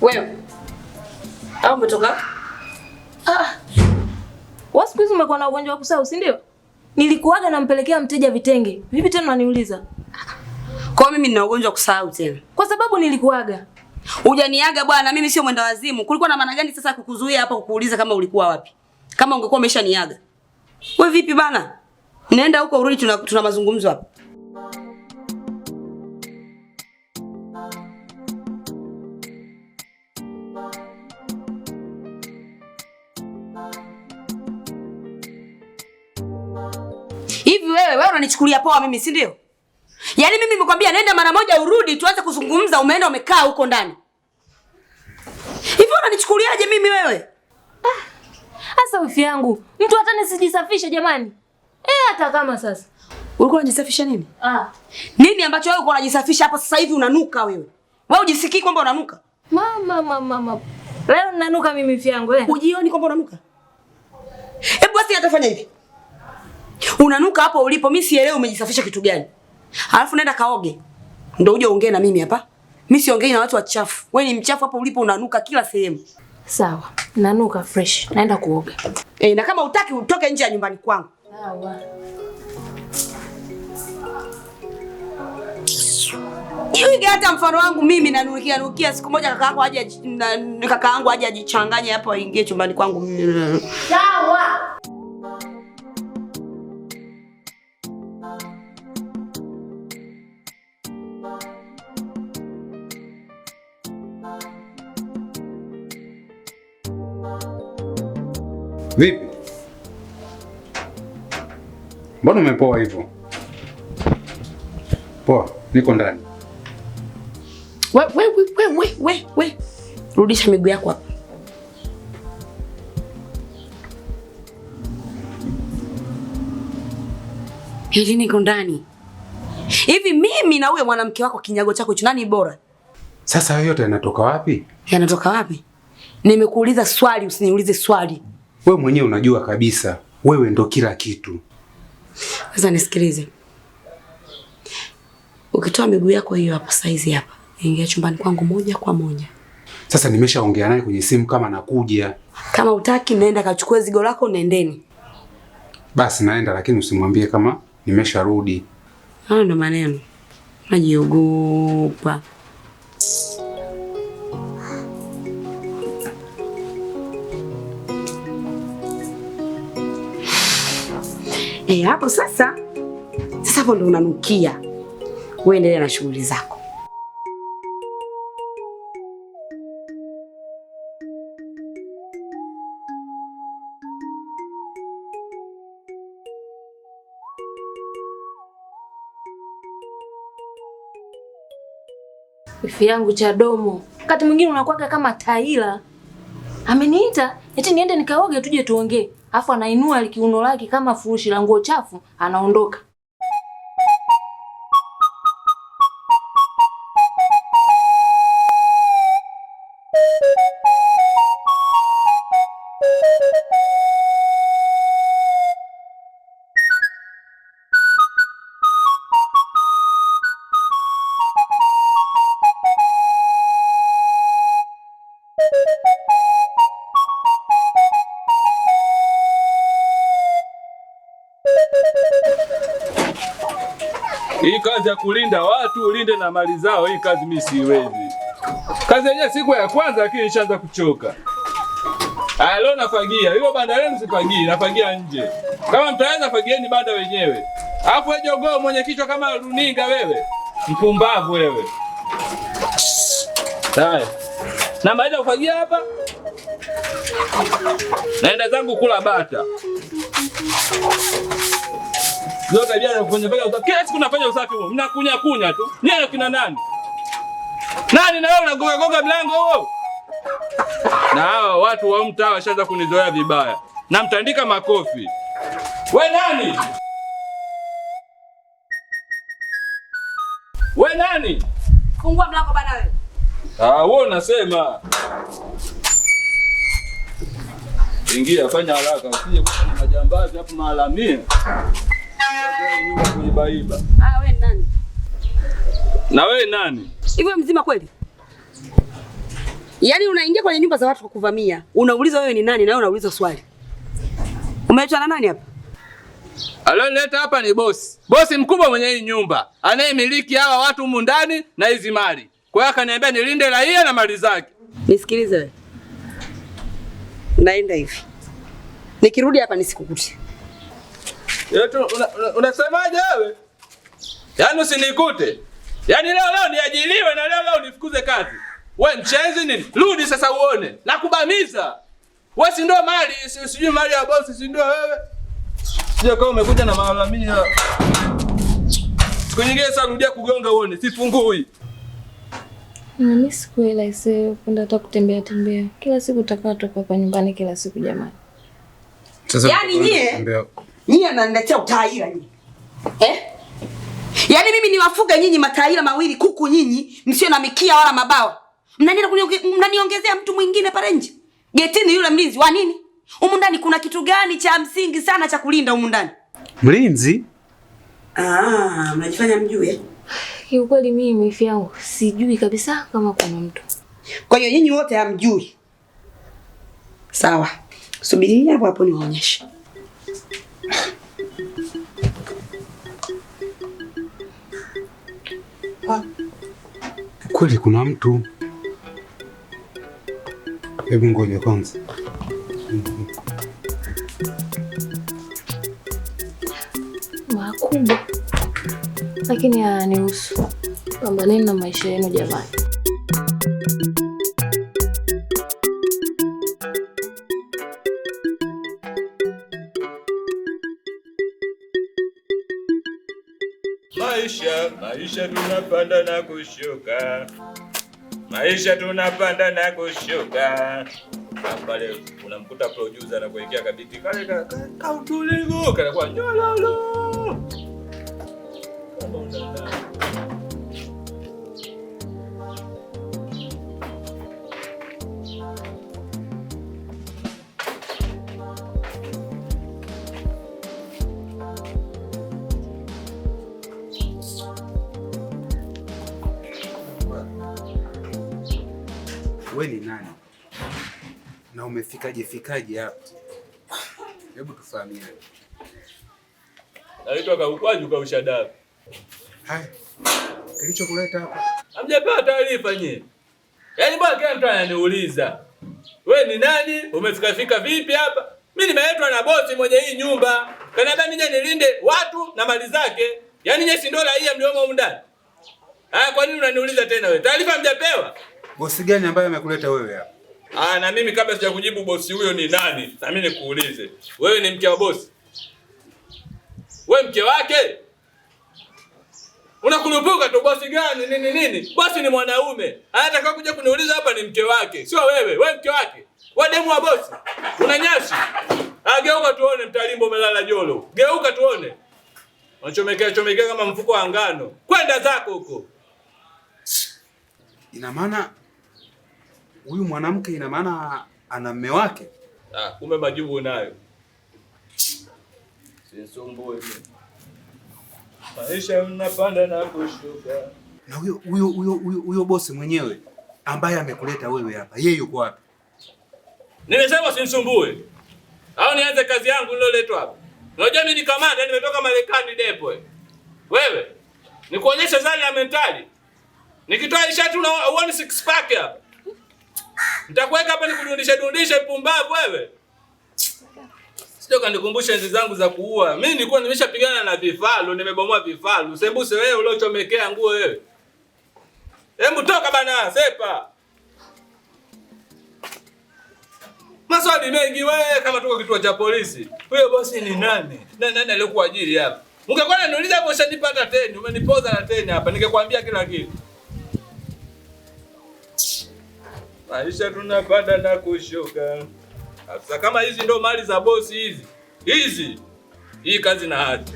Wewe. Au umetoka? Ah. Wewe siku hizi umekuwa na ugonjwa wa kusahau, si ndio? Nilikuaga nampelekea mteja vitenge. Vipi tena unaniuliza? Kwa mimi nina ugonjwa wa kusahau tena. Kwa sababu nilikuaga. Hujaniaga bwana, mimi sio mwenda wazimu. Kulikuwa na maana gani sasa kukuzuia hapa kukuuliza kama ulikuwa wapi? Kama ungekuwa umeshaniaga. Wewe vipi bana? Nenda huko urudi, tuna mazungumzo hapa. Hivi wewe unanichukulia poa mimi, si ndio? Yaani mimi nimekwambia nenda mara moja urudi tuanze kuzungumza, umeenda umekaa huko ndani. Hivi unanichukuliaje mimi wewe? Sasa wifi yangu, mtu hata nisijisafishe jamani. Hata kama sasa. Ulikuwa unajisafisha nini? Ah. Nini ambacho wewe ulikuwa unajisafisha hapa sasa hivi unanuka wewe? Wewe ujisikii kwamba unanuka? Mama mama. Leo nanuka mimi wifi yangu eh. Ujioni kwamba unanuka? Hebu basi atafanya hivi. Unanuka hapo ulipo, mimi sielewi umejisafisha kitu gani. Alafu nenda kaoge. Ndio uje ongee na mimi hapa. Mimi siongei na watu wachafu. Wewe ni mchafu hapo ulipo, unanuka kila sehemu. Sawa, nanuka fresh. Naenda kuoga. Na kama hutaki utoke nje ya nyumbani kwangu. Sawa. Jiweke hata mfano wangu mimi nanukia nukia, siku moja kaka yako aje, kaka yangu aje ajichanganye hapo aingie chumbani kwangu. Sawa. Vipi? Mbona umepoa hivyo? Poa, niko ndani. We. Rudisha miguu yako hapa. Hili niko ndani. Hivi mimi na huyo mwanamke wako kinyago chako hicho nani bora? Sasa hayo yote yanatoka wapi? Yanatoka wapi? Nimekuuliza swali, usiniulize swali. Wewe mwenyewe unajua kabisa, wewe ndo kila kitu. Sasa nisikilize. Ukitoa miguu yako hiyo hapo saizi hapa, ingia chumbani kwangu moja kwa moja. Sasa nimeshaongea naye kwenye simu kama nakuja. Kama hutaki nenda kachukue zigo lako, nendeni. Basi naenda, lakini usimwambie kama nimesharudi. Hayo ndo maneno. Najiogopa. Hapo sasa. Sasa hapo ndo unanukia. Wewe endelea na shughuli zako. Wifi yangu cha domo. Wakati mwingine unakuwaga kama taila. Ameniita eti niende nikaoge tuje tuongee. Alafu anainua kiuno lake kama furushi la nguo chafu, anaondoka. Hii kazi ya kulinda watu, ulinde na mali zao, hii kazi mimi siwezi. Kazi yenyewe siku ya kwanza lakini nishaanza kuchoka. Aya, leo nafagia. Hiyo banda lenu sifagii, nafagia nje. Kama mtaanza fagieni banda wenyewe. Alafu wewe jogoo mwenye kichwa kama runinga wewe. Mpumbavu wewe. Haya. Namaliza kufagia hapa. Naenda zangu kula bata. Zote tabia kufanya fanya usafi. Kila siku nafanya usafi huo. Mnakunya kunya tu. Nini kina nani? Nani na wewe unagonga gonga mlango huo? Na hawa watu wa mtaa washaanza kunizoea vibaya. Na mtandika makofi. We nani? We nani? Fungua mlango bana wewe. Ah, wewe unasema. Ingia, fanya haraka usije kufanya majambazi hapo mahalamia. Nyumba kuibaiba. Ah, wewe nani? Na wewe nani? Hivi mzima kweli? Yaani unaingia kwenye nyumba za watu kwa kuvamia. Unauliza wewe ni nani na wewe unauliza swali. Umeletwa na nani hapa? Alionileta hapa ni bosi. Bosi mkubwa mwenye hii nyumba, anayemiliki hawa watu humu ndani na hizi mali. Kwa hiyo akaniambia nilinde raia na mali zake. Nisikilize wewe. Naenda hivi. Nikirudi hapa nisikukute. Yetu unasemaje wewe? Yaani usinikute. Yaani leo leo niajiliwe na leo leo nifukuze kazi. We mchenzi nini? Rudi sasa uone. Nakubamiza. Wewe si ndio mali, sijui mali ya bosi, si ndio wewe? Sio kama umekuja na malalamiko. Siku nyingine sasa rudia kugonga uone, sifungui. Mimi sikuela ise kwenda hata kutembea tembea. Kila siku utakaa tu hapa nyumbani kila siku jamani. Sasa yaani nyie mnaniletea utaira nyie. Eh? Yaani mimi niwafuge nyinyi mataira mawili kuku nyinyi, msio na mikia wala mabawa. Mnaniongezea mtu mwingine pale nje. Getini yule mlinzi wa nini? Humu ndani kuna kitu gani cha msingi sana cha kulinda humu ndani? Mlinzi? Ah, mnajifanya mjue. Kiukweli mimi mifi yangu sijui kabisa kama kuna mtu. Kwa hiyo nyinyi wote hamjui. Sawa. Subirini hapo hapo niwaonyeshe. Kweli kuna mtu. Hebu ngoja kwanza. Makubwa. Lakini hayanihusu. Pambaneni na maisha yenu jamani. Maisha tunapanda na kushuka. Maisha tunapanda na kushuka. Pale unamkuta producer anakuwekea kabiti kale ka utulivu kana kwa nyololo. Kama unataka. Wewe ni nani? Na umefikaje fikaje hapa? Hebu tufahamiane. Naitwa Kaukwaju Kaushadabu. Hai. Kilichokuleta hapa? Hamjapewa taarifa nyie. Yaani bwana kila mtu ananiuliza. Wewe ni nani? Umefika fika vipi hapa? Mimi nimeletwa na bosi mwenye hii nyumba. Kaniambia nije nilinde watu na mali zake. Yaani nyie si ndio raia mliomo humu ndani? Ah, kwa nini unaniuliza tena wewe? Taarifa hamjapewa? Bosi gani ambaye amekuleta wewe hapa? Ah, na mimi kabla sijakujibu bosi huyo ni nani, na mimi nikuulize. Wewe ni mke wa bosi? Wewe mke wake? Unakurupuka tu bosi gani nini nini? Bosi ni mwanaume. Anataka kuja kuniuliza hapa ni mke wake. Sio wewe, wewe mke wake. Wewe demu wa bosi. Unanyashi. Ah, geuka tuone mtalimbo umelala jolo. Geuka tuone. Unachomekea chomekea kama mfuko wa ngano. Kwenda zako huko. Ina maana huyu mwanamke ina maana ana mume wake? Ah, kumbe majibu unayo. Sisumbue mimi. Maisha mnapanda na kushuka. Na huyo bosi mwenyewe ambaye amekuleta wewe hapa, yeye yuko wapi? Nimesema usinisumbue. Au nianze kazi yangu niloletwa hapa. Unajua mimi ni kamanda, nimetoka Marekani depo. Wewe nikuonyeshe zani ya mentali. Nikitoa ishati uone six pack hapa. Nitakuweka hapa nikudundishe dundishe mpumbavu wewe. Sio kanikumbusha enzi zangu za kuua. Mimi nilikuwa nimeshapigana na vifaru, nimebomoa vifaru. Sembuse wewe uliochomekea nguo wewe. Hebu toka bana, sepa. Maswali mengi wewe kama tuko kituo cha polisi. Huyo bosi ni nani? Na nani aliyekuajiri hapa? Ungekuwa unaniuliza hapo ushanipata tena, umenipoza na tena hapa, ningekwambia kila kitu. Maisha tunapanda na kushuka. Sasa kama hizi ndo mali za bosi hizi. Hizi. Hii kazi na hati.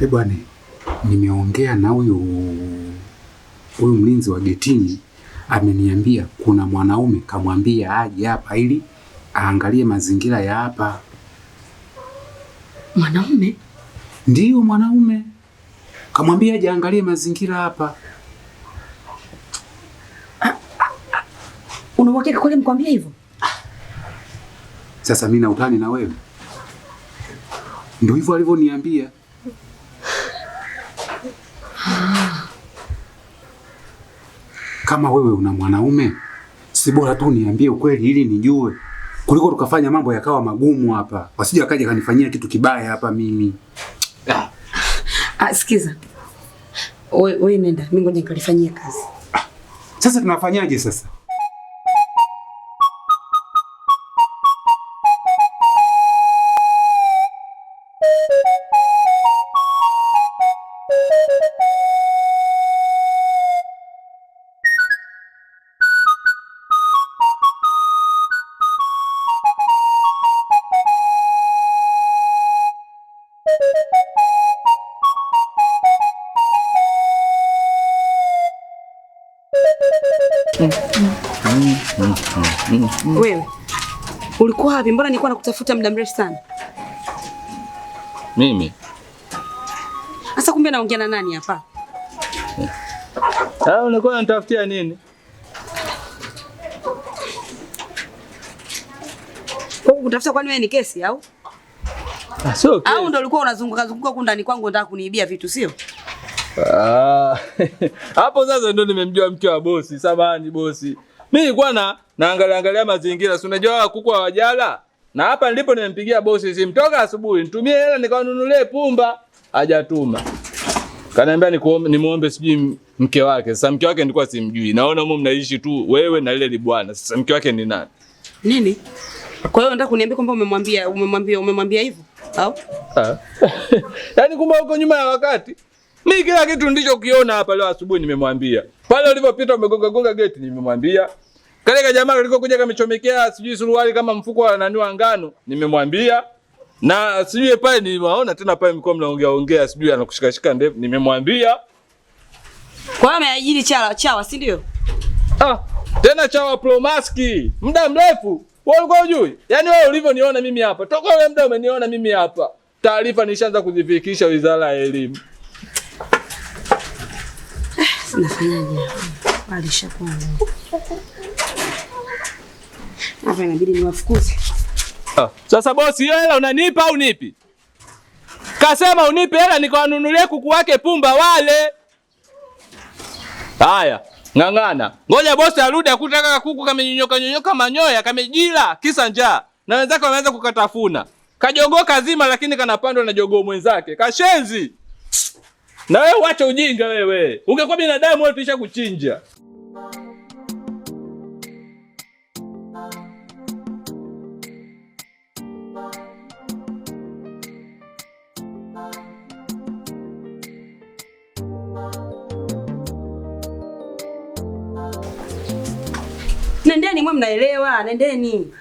Eh bwana, nimeongea na huyu mlinzi wa getini, Ameniambia kuna mwanaume kamwambia aje hapa ili aangalie mazingira ya hapa. Mwanaume? Ndiyo, mwanaume. Kamwambia aje aangalie mazingira hapa. Una uhakika kweli mkwambia hivyo? Sasa mimi na utani na wewe. Ndio hivyo alivyoniambia. Kama wewe una mwanaume, si bora tu niambie ukweli ili nijue, kuliko tukafanya mambo yakawa magumu hapa. Wasije wakaja kanifanyia kitu kibaya hapa mimi. Sikiza. Wewe nenda, mimi ngoja nikalifanyie kazi. Sasa tunafanyaje sasa? Wewe ulikuwa wapi? Mbona nilikuwa nakutafuta muda mrefu sana? Mimi? Sasa kumbe naongea na nani hapa? Ah, ulikuwa unanitafutia nini? Kwa kutafuta kwani wewe ni kesi au? Ah, sio kesi. Au ndio ulikuwa unazunguka zunguka huku ndani kwangu unataka kuniibia vitu, sio? Ah. Hapo sasa ndio nimemjua mke wa bosi. Samahani bosi. Mimi nilikuwa na naangalia angalia mazingira, si unajua kuku hawajala. Na hapa nilipo nimempigia bosi simu toka asubuhi, nitumie hela nikawanunulie pumba, hajatuma. Kaniambia nimuombe sijui mke wake. Sasa mke wake nilikuwa simjui. Naona huko mnaishi tu wewe na ile bwana. Sasa mke wake ni nani? Nini? Kwa hiyo unataka kuniambia kwamba umemwambia hivyo? Au? Ah. Yaani kumbe huko nyuma ya wakati. Mimi kila kitu nilichokiona hapa leo asubuhi nimemwambia. Pale ulipopita umegonga gonga gate nimemwambia. Kale ka jamaa kalikokuja kamechomekea sijui suruali kama mfuko wa nani wa ngano nimemwambia. Na sijui pale nimeona tena pale mlikuwa mnaongea ongea sijui anakushikashika ndevu nimemwambia. Kwa hiyo ameajiri chawa si ndio? Ah, tena chawa Promaski muda mrefu. Wewe ulikuwa hujui? Yaani wewe ulivyoniona mimi hapa. Toka ule muda umeniona mimi hapa. Taarifa nishaanza kuzifikisha Wizara ya Elimu. Nafanyaje hapa? Alishakuwa. Hapa inabidi niwafukuze. Ah, sasa bosi, hiyo hela unanipa au nipi? Kasema unipe hela nikawanunulie kuku wake pumba wale. Haya, ngangana. Ngoja bosi arudi akutaka kuku kamenyonyoka nyonyoka manyoya kamejila kisa njaa. Na wenzake wameanza kukatafuna. Kajogoo kazima lakini kanapandwa na jogoo mwenzake. Kashenzi. Na wewe uache ujinga wewe. Ungekuwa binadamu wewe tulisha kuchinja. Nendeni mwe mnaelewa, nendeni.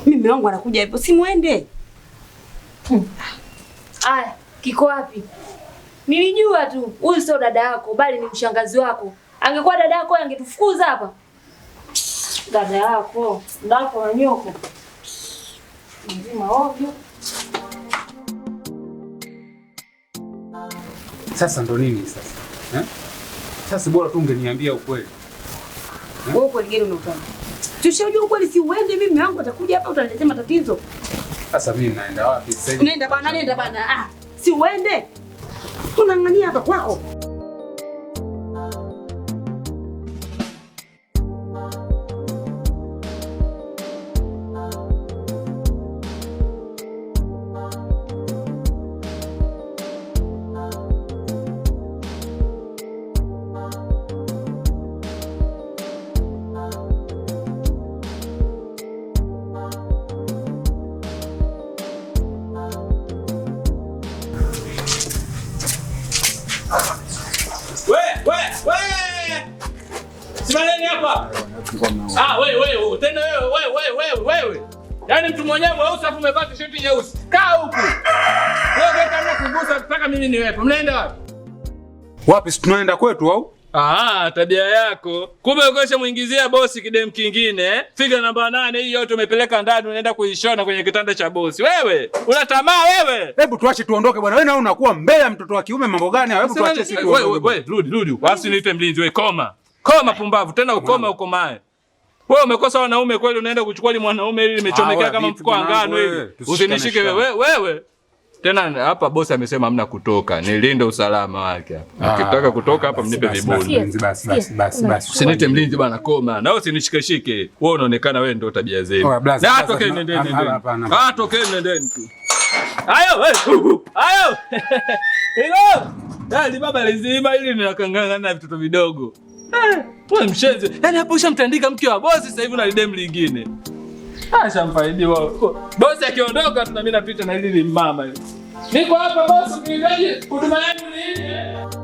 Mimi mume wangu anakuja hapo, si muende. Aya, kiko wapi? Nilijua tu huyu sio dada yako bali ni mshangazi wako. Angekuwa dada yako angetufukuza hapa. Dada yako, ndako na nyoko. Mzima ovyo. Sasa ndo nini sasa? Eh? Sasa bora tu ungeniambia ukweli. Wewe ukweli gani unautaka? Tushajua ukweli, si uende. Mimi mume wangu atakuja hapa utaniletea matatizo. Sasa mimi naenda wapi sasa hivi? Nenda bana, nenda bana. Ah, si uende. Tunang'ania hapa kwako. Ah, wewe tena wewe. Yaani mtu mwenyewe mweusi afu umevaa t-shirt nyeusi. Kaa huku. Wewe kama kugusa mpaka mimi niwepo. Mnaenda wapi? Wapi si tunaenda kwetu au? Ah, tabia yako. Kumbe ukosha muingizia bosi kidem kingine, eh? Figa namba 8 hii yote umepeleka ndani unaenda kuishona kwenye kitanda cha bosi. Wewe, una tamaa wewe. Hebu tuache tuondoke bwana. Wewe na unakuwa mbele mtoto wa kiume mambo gani? Hebu tuache sisi tuondoke. Wewe, rudi rudi. Wasi niite mlinzi wewe, koma. Koma pumbavu, tena ukome ukomae. Wewe umekosa wanaume kweli, unaenda kuchukua ile mwanaume ili limechomekea kama mfuko wa ngano hivi. Usinishike wewe wewe. Tena hapa bosi amesema hamna kutoka, nilinde usalama wake hapa. Ukitaka kutoka hapa mnipe vibuli. Basi basi basi basi. Usinite mlinzi bana, koma. Na wewe usinishikeshike. Wewe unaonekana wewe ndio tabia zenu. Na tokeni nendeni nendeni. Ah, tokeni nendeni tu. Ayo wewe. Ayo. Hello. Dali baba lizima ili ninakangana na vitoto vidogo. Wewe mshenzi. Yaani hapo ushamtandika mke wa bosi, sasa hivi una demu lingine. Ah, shamfaidi wao. Bosi akiondoka tuna mimi napita na hili mama. Niko hapa bosi, ukihitaji huduma yangu ni hii.